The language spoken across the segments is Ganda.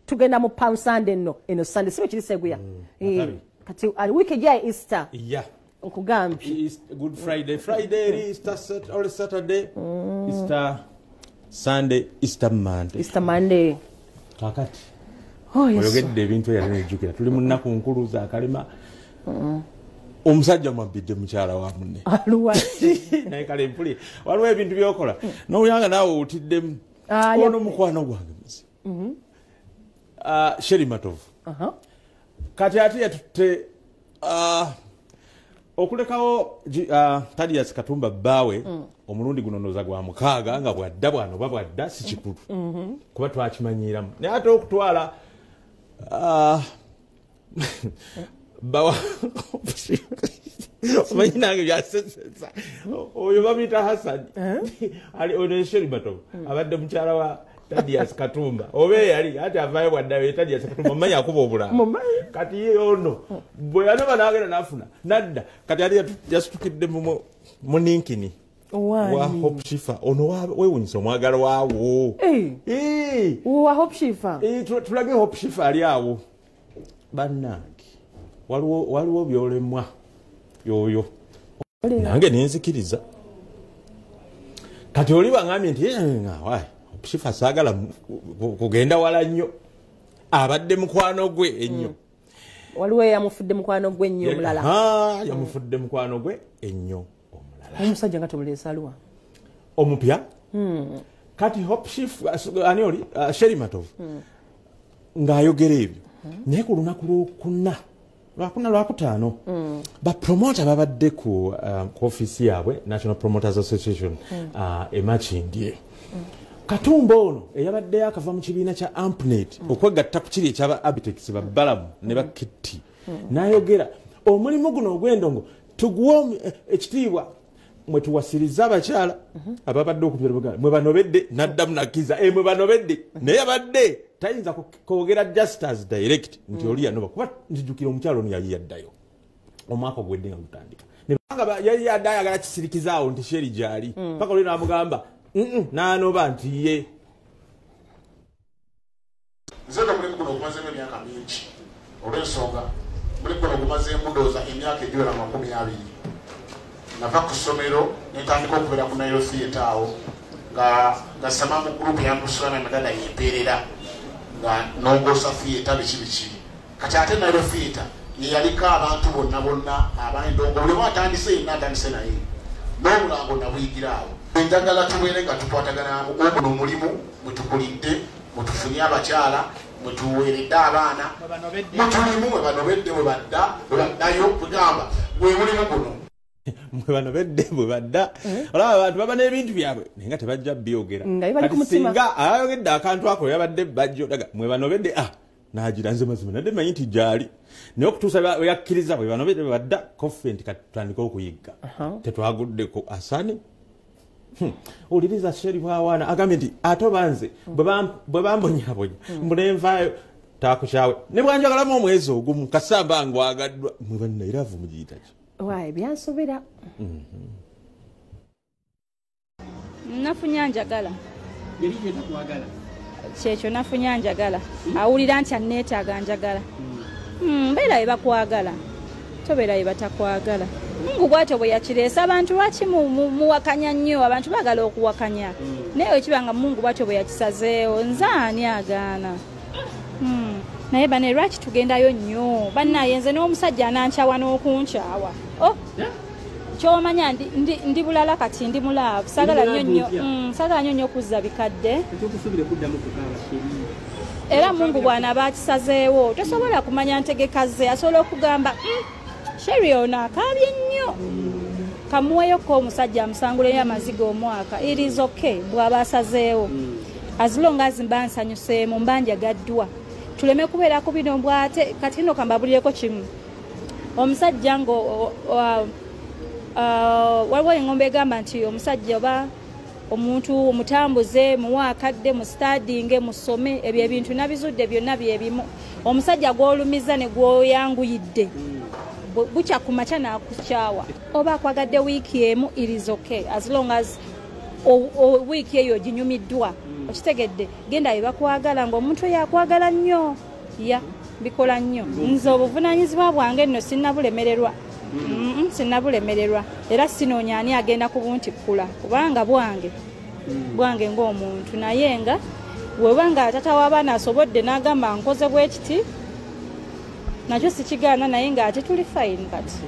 Tugenda mu Palm Sunday nno, eno Sunday si bwe kiri Seguya. Kati wiiki ejja Easter. Nkugambye. Good Friday, Friday, Easter, Saturday, Easter Sunday, Easter Monday. Easter Monday. Kakati. Oyogedde ebintu era nejjukira tuli mu nnaku nkulu za kalema. Omusajja mwabidde mukyala wa munne. Naye kale mpuli waliwo ebintu by'okola n'owulira naawe otiddemu. Ono mukwano gwange muzibu. Sheri Matovu. Kati ate yatutte okulekawo Tadias Katumba bbaawe omulundi guno ndowooza gwa 6 nga bwadda bwanoba bwadda si kikulu kuba twakimanyiiramu, naye ate okutwala bawa omanyi nange byasesesa oyo bamuyita Hassan ono Sheri Matovu abadde mukyala wa Tadias Katumba oba eyali ate avaayo bwadda Tadias Katumba omanyi akuba obulamu kati ye ono bwe yanoba n'agenda n'afuna nadda kati yali yasitukidde muninkini wa Hope Shifa ono weewunyisa omwagala waawo wa Hope Shifa tulage Hope Shifa ali awo bannange waliwo byolemwa yoyo nange nenzikiriza kati oli bangambye nti Shifa saagala kugenda wala nnyo abadde mukwano gwe ennyo waliwo yamufudde mukwano gwe ennyo omulala yamufudde mukwano gwe ennyo omulala omusajja nga tomuleese aluwa omupya kati Hope Shifa ani oli Sheri Matovu ng'ayogera ebyo naye ku lunaku lwokuna lwakutaano bapromota babadde ku ofiisi yaabwe National Promoters Association e Makindye. Katumba ono eyabaddeyo akava mu kibiina kya Ampnet okwegatta ku kiri ekyaba Abitex babbalamu ne bakitti n'ayogera omulimu guno ogw'endongo tuguwe ekitiibwa mwe tuwasiriza abakyala ababadde okumpi mwe banobedde n'addamu nakkiza mwe banobedde naye abadde tayinza kwogera just as direct nti oli yanoba kuba nzijukira omukyala ono yali yaddayo omwaka ogwedde nga gutandika nebanga yali yaddayo agala kisirikizaawo nti Sheri gyali paka oli n'amugamba n'anoba nti ye nze omulimu guno ogumazeemu emyaka mingi olw'ensonga omulimu guno ogumazeemu ndowooza emyaka egiwera 20. Nava ku ssomero ne ntandika okubeera ku Nile Theatre awo nga sama mu gurupu yamusula na yempeerera nga nongoosa theatre biki biki kati ate Nile Theatre yeyaliko abantu bonna bonna ab'endongo buli omu atandise yenna atandise naye n'obulango nabuyigira awo. Njagala tubeere nga tukwataganamu oguno omulimu mwetukulidde mwetufunye abakyala mwetuweeredde abaana mutulimu mwe banobedde bwe badda bwe baddayo kugamba gwe mulimu guno mwe banobedde bwe badda. Olaba abantu baba n'ebintu byabwe naye nga tebajja byogera kati singa ayogedde akantu ako yabadde bajjo daga mwe banobedde n'agira nze mazima nadde mmanyi nti gyali naye okutuusa bwe yakkiriza bwe banobedde bwe badda koffe nti kati tutandike okuyigga tetwaguddeko asani oliriza Sheri bwawaana agambye nti ate obanze bwe bambonyabonya mbu nenvaayo taakukyawe ne bwanjagalamu omwezi ogumu kasamba ngwagaddwa mwe bannairaavu mugiyita ki wayi byansobera nafunya njagala kyekyo nafunya njagala awulira nti anneetaaga njagala mbeera bye bakwagala tobeera bye batakwagala. Mungu bw'atyo bwe yakireese abantu lwaki muwakanya nnyo abantu baagala okuwakanya naye ekiba nga Mungu bw'atyo bwe yakisazeewo nze ani agaana naye bane lwaki tugendayo nnyo bannaye nze n'omusajja anankyawa n'okunkyawa kyomanya ndi bulala kati ndi mulaavu saagala nnyo nnyo saagala nnyo nnyo kuzza bikadde era Mungu bw'anaaba akisazeewo tosobola kumanya ntegeka ze asobola okugamba Sheri ono akaabye nnyo kamuweyoko omusajja amusanguleyo amaziga omwaka it is okay bw'aba asazeewo as long as mba nsanyuseemu mba njagaddwa tuleme kubeera ku bino bw'ate kati nno kambabulireko kimu omusajja nga waliwo engombe egamba nti omusajja oba omuntu omutambuze muwe akadde musitadinge musome ebyo ebintu nabizudde byonna byebimu omusajja gw'olumiza ne gw'oyanguyidde bukya ku makya n'akukyawa oba akwagadde wiiki emu it is okay as long as wiiki eyo oginyumiddwa Okitegedde, genda we bakwagala ng'omuntu oyo akwagala nnyo. Ya, bikola nnyo. Nze obuvunaanyizibwa bwange nno sinnabulemererwa. Sinnabulemererwa. Era sinoonya ani agenda kubuntikkula kubanga bwange. Bwange ng'omuntu, naye nga bw'oba nga tata w'abaana asobodde n'agamba nkoze bwe kiti, nakyo sikigaana, naye ng'ate tuli fine kati.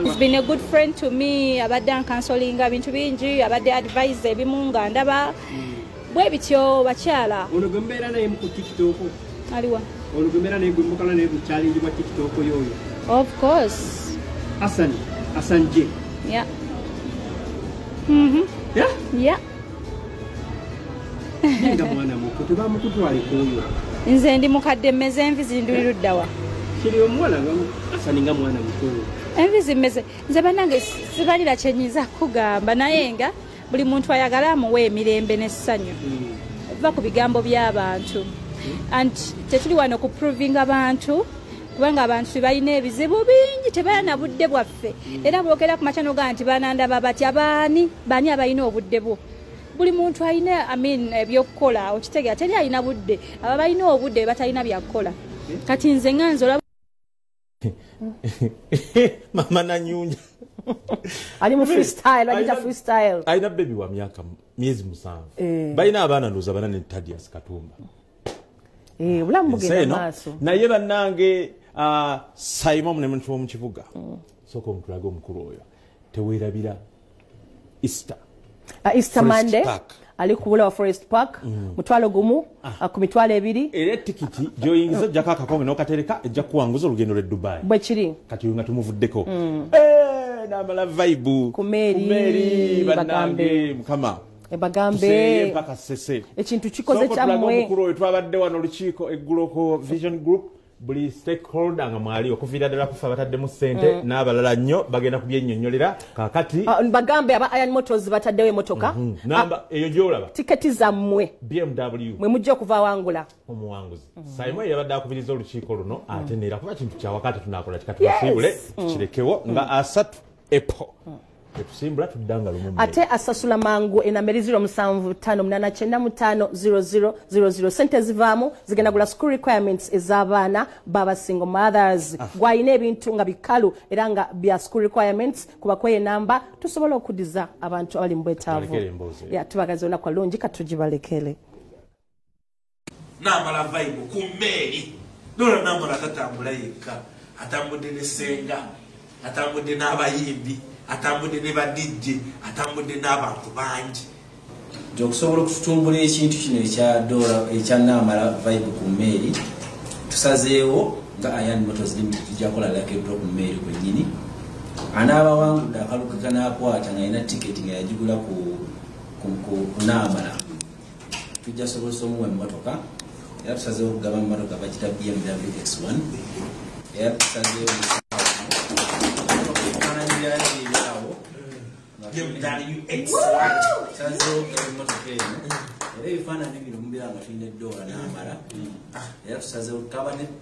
He's been a good friend to me, abadde ankansolinga bintu bingi, abadde advise ebimu nga ndaba. Bwe bityo bakyala. Ono gwe mbeera naye mu ku TikTok. Aliwa? Ono gwe mbeera naye gwe mukala naye ku challenge bwa TikTok yoyo. Of course. Hassan J. Yeah. Yeah? Yeah. Nga mwana muto tebamukutwaleko oyo. Nze ndi mukadde, mmeze envi zinduli luddawa. Kiri omuwala nga Hassan nga mwana muto. Envi zimmeze. Nze bannange sibalira kye nnyinza kugamba, naye nga buli muntu ayagala amuwe emirembe n'essanyu. Va ku bigambo by'abantu. And tetuli wano ku provinga abantu, kubanga abantu balina ebizibu bingi, tebalina budde bwaffe. Era bwogera ku makya n'ogamba nti banandaba batya, baani baani abalina obudde bwo? Buli muntu alina, I mean, ebyokukola, okitegeera, teri alina budde. Aba balina obudde batalina byakukola. Kati nze nga nze olaba Mama Nanyunja ali mu freestyle, agita freestyle. Alina baby wa myaka myezi 7. Balina abaana ndowooza bana ne Tadius Katumba. Obulamu bugenda maaso. Naye bannange, Simon ne muntu w'omu kibuga. Sooka omutulage omukulu oyo. Teweerabira Easter. Easter Forest Monday Park. Ali ku Bulawa Forest Park, 20,000 ku 20,000. Era tikiti gy'oyingiza ojjako akakombe n'okatereka, ejja kuwanguza olugendo lw'e Dubai. Bwe kiri. Kati nga tumuvuddeko. N'amala vibe. Ku meeri, Ku meeri, bagambe. bannange, Mukama. Bagambe. Tuseeye mpaka Ssese. Ekintu kikoze Sooka otulage kyammwe. omukulu oyo, twabadde wano olukiiko eggulo ku Vision Group. Buli stakeholder nga mwali okuviira ddala kufa bataddemu ssente n'abalala nnyo bagenda kubyennyonnyolera kaakati. Bagambe aba Iron Motors bataddewo emmotoka. Namba eyo gy'olaba. Tiketi zammwe. BMW. Mwe mujja okuva awangula. Omuwanguzi. Simon yabadde akubiriza olukiiko luno ate neera kuba kintu kya wakati tunaakola kika tubasiibule, tukirekewo nga 3 April. Tetusimbula tudda nga lumu. Ate asasula mangu enamba eri 0758 95 0000. Sente zivaamu zigenda gula school requirements ez'abaana baba single mothers. Gwalina ebintu nga bikalu era nga bya school requirements, kuba kweyo enamba tusobola okudiza abantu abali mu bwetaavu. Tubalekere emboozi. Ya, tubagaza olunaku olungi, katugibalekere. Namala vibe ku mmeeri. Dora Namala tatambula yekka, atambudde ne ssenga, atambudde n'abayimbi, atambudde ne ba DJ, atambudde n'abantu bangi. Nti okusobola okututumbula ekintu kino ekya Dora, ekya Namala vibe ku mmeeri, tusazeewo nga Iron Motors Limited tujja kukola lucky draw ku mmeeri kwennyini. Anaabawangudde akaluka kanaakwata ng'alina tiketi nga yagigula ku Namala, tujja sobozesa omuwa emmotoka. Era tusazeewo okugaba emmotoka bagita BMW X1. Era tusazeewo ebifaananyi byayo biri awo. BMW X1. Tusazeewo okugaba emmotoka eno. Era ebifaananyi bino mubeera nga tulina eddoola Namala. Era tusazeewo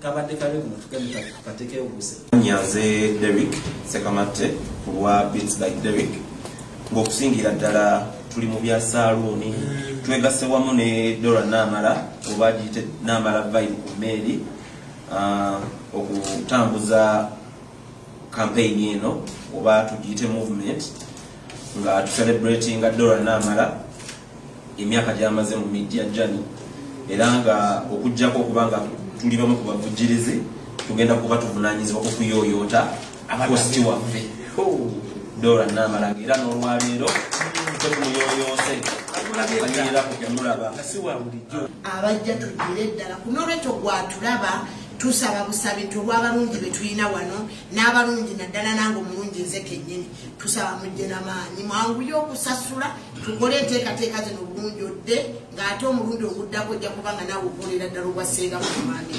kabadde kabe kuno tugende tukateekeyo buse. Nyanze Derrick Sekamatte olwa Beats by Derrick, ng'okusingira ddala tuli mu bya saaluuni, twegasse wamu ne Dora Namala oba giyite Namala vibe ku mmeeri, okutambuza campaign eno oba tugiyite movement, nga tucelebratinga Dora Namala emyaka gy'amaze mu media journey. Era nga okuggyako okuba nga tuli bamu ku bavujjirizi, tugenda kuba tuvunaanyizibwa ku kuyooyoota host waffe Dora Namala, era n'olwaleero tetumuyoyoose anyirira ku kumulaba. Abajja tugire ddala ku n'olwekyo gwatulaba, tusaba busabi nti olw'abalungi be tulina wano n'abalungi naddala nange omulungi nze kennyini, tusaba mujje n'amaanyi, mwanguye okusasula, tukole enteekateeka zino obulungi odde ng'ate omulundi oguddako ojja kuba nga naawe okolera ddala obwa ssenga mu maani.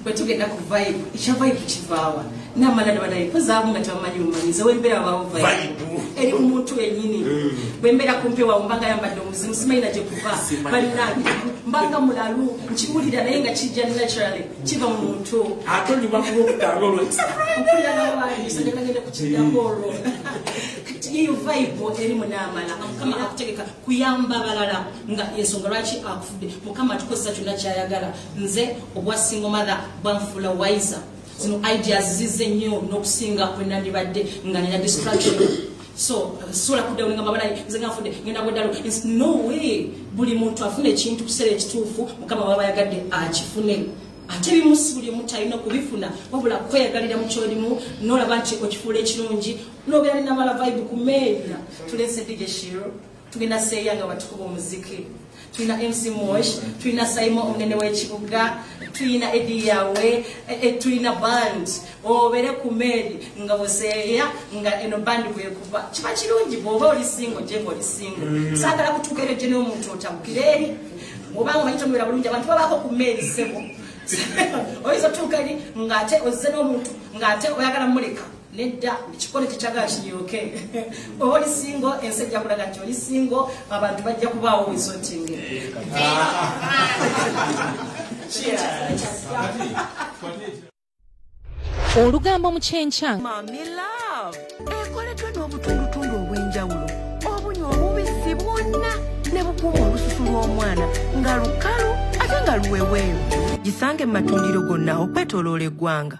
Bwe tugenda ku vibe, ekya vibe kivaawa? Namala ne banaye mpozaamu nga tebamanyi bumanyi. Nze wembeera wabaawo vibe eri mu muntu wennyini. Bwe mbeera kumpi wawo mbanga yambadde omuzimu, simanyi na gye kuva. Bannange, mbanga mulalu, nkiwulira naye nga kijja naturally, kiva mu muntu. Ate onyuma ku lwokutaano olwo. Mpulira n'abangi, so njagala ngende kukiddako olwo. Kati Kati yeyo vibe eri munaamala. Mukama akutegeka kuyamba balala nga ensonga lwaki akufudde. Mukama atukozesa kyonna kyayagala. Nze obwa single mother bwanfuula wiser. Zino ideas zize nnyo n'okusinga kwe nandibadde nga nina distraction. So sola kudda ngamba banayi nze ngafudde ngenda bwedalo. It's no way. Buli muntu afune ekintu kuseera ekituufu Mukama bw'aba ayagadde akifune. Ate bimusi buli omuntu alina okubifuna, wabula kweyagalira mu kyolimu n'olaba nti okifuula ekirungi n'obeera n'amala vibe ku mmeeri. Tuleese DJ Shiro, tugenda seeya nga batukuba omuziki, tulina MC Mosh, tulina Simon omunene w'ekibuga, tulina Eddie Yawe, tulina band. Obeere ku mmeeri nga oseeya nga eno band bwekuba kiba kirungi. Bw'oba oli single gye ng'oli single, saagala kutuuka ero gye n'omuntu otabukira eri obanga omanyi tomubeera bulungi. Abantu babaako ku mmeeri ssebo. Oyinza otuuka eri ng'ate ozze n'omuntu ng'ate oyagala muleka, nedda, ekikole tekyagala kinyooke. Oba oli single, ensi ejja kulaga nti oli single, abantu bajja kubaawo wesotinge. Olugambo mu kyenkya. Mami love ekoleddwa n'obutundutundu obw'enjawulo obunywa omubisi bwonna ne bukuuma olususu lw'omwana nga lukalu ate nga luweweevu. Gisange mu matundiro gonna okwetooloola eggwanga.